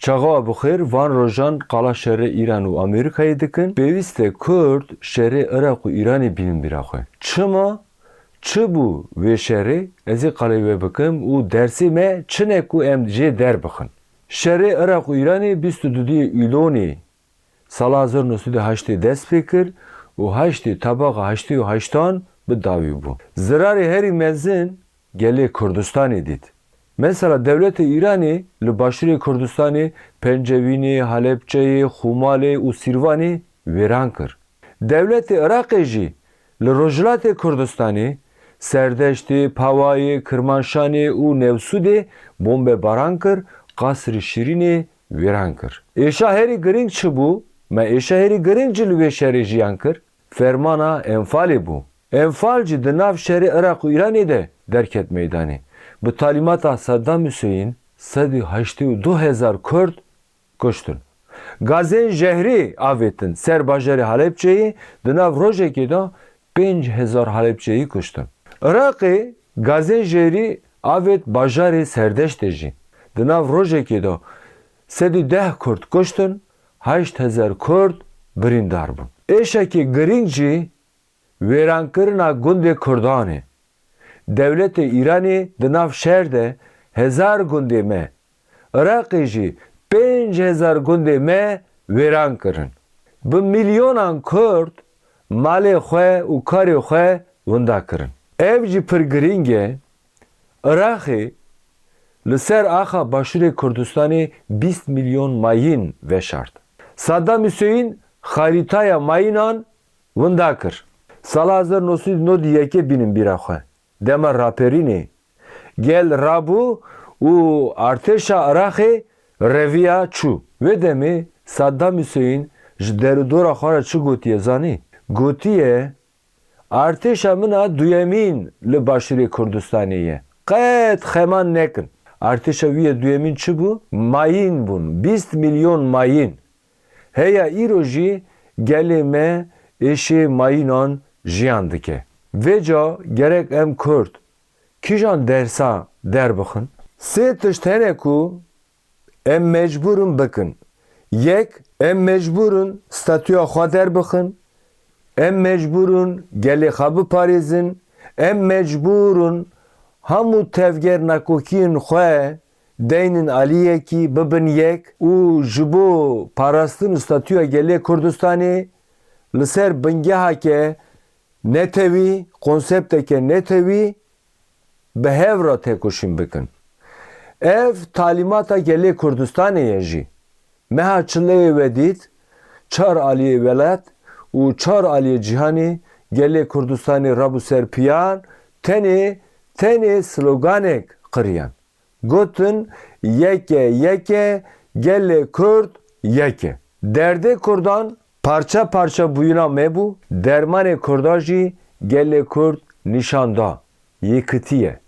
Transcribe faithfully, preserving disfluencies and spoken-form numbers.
Çaxa bi xêr, van rojan qala şerê Îran û Amerîkayê dikin. Pêwîst e Kurd şerê Iraq û Îranê bînin bîra xwe. Çima? Çi bû vê şerê? Ez ê qalê we bikim û dersê me çi ne ku em jê derbixin. Şerê Iraq û Îranê bîst û duduyê Îlonê sala hezar neh sed û heştê dest pê kir û heştê tebaxa heştê û heştan bi dawî bû. Zirarê herî mezin gelê Kurdistanê dît. Mesela dewletê Îranê li başûrê Kurdistanê Pencevînê, Halepçeyê, Xumalê û Sîrvanê wêran kir. Dewletê Iraqê jî li Rojhilatê Kurdistanê Serdeştê, Pawayê, Kirmanşanê û Newsûdê bombebaran kir, Qasrê Şîrînê wêran kir. Êşa herî girîng çi bû? Me êşa herî girîng jî li wê şerê jiyan kir. Fermana Enfalê bû. Enfal jî di nav şerê Iraq û Îranê de derket meydanê. Bi talîmata Saddam Huseyîn sed û heştê û du hezar Kurd kuştin. Gazên jehrî avêtin ser bajarê Halepçeyê, di nav rojekê de pênc hezar Halepçeyî kuştin. Iraqê gazên jehrî avêt bajarê Serdeştê jî. Di nav rojekê de sed û deh Kurd kuştin, heşt hezar Kurd birîndar bûn. Êşekê girîng jî wêrankirina gundê Kurdan e. Dewletê Îranê di nav şer de hezar gundê me, Iraqê jî pênc hezar gundê me wêran kirin. Bi milyonan Kurd malê xwe û karê xwe winda kirin. Ev jî pir girîng e. Iraqê li ser axa Başûrê Kurdistanê bîst milyon mayîn veşart. Saddam Huseyîn xarîtaya mayînan winda kir. Sala hezar neh sed û nod û yekê bînin bîra xwe. Dema raperînê gel rabû û artêşa Iraqê reviya çû. Wê demê Saddam Huseyîn ji derûdora xwe re çi gotiye zanî? Gotiye, artêşa min a duyemîn li Başûrê Kurdistanê ye. Qet xeman nekin. Artêşa wî yê duyemîn çi bû? Mayîn bûn. Bîst milyon mayîn. Heya îro jî gelê me êşê mayînan jiyan dike. Vêca gerek em Kurd kîjan dersa derbixin? Sê tişt hene ku em mecbûr in bikin. Yek, em mecbûr in statûya xwe derbixin. Em mecbûr in gelê xwe biparêzin. Em mecbûr in hemû tevger nakokiyên xwe deynin aliyekî, bibin yek û ji bo parastin û statûya gelê Kurdistanê li ser bingeheke netewî, konsepteke netewî bi hev re têkoşîn bikin. Ev talîmata gelê Kurdistanê ye jî. Meha çileyê we dît, çar aliyê welat û çar aliyê cîhanê gelê Kurdistanê rabû ser piyan, tenê, tenê sloganek qiriyan. Gotin, yek e, yek e, gelê Kurd yek e. Derdê Kurdan parça parça bûyîna me bû, dermanê Kurda jî gelê Kurd nîşan da, yekitî ye.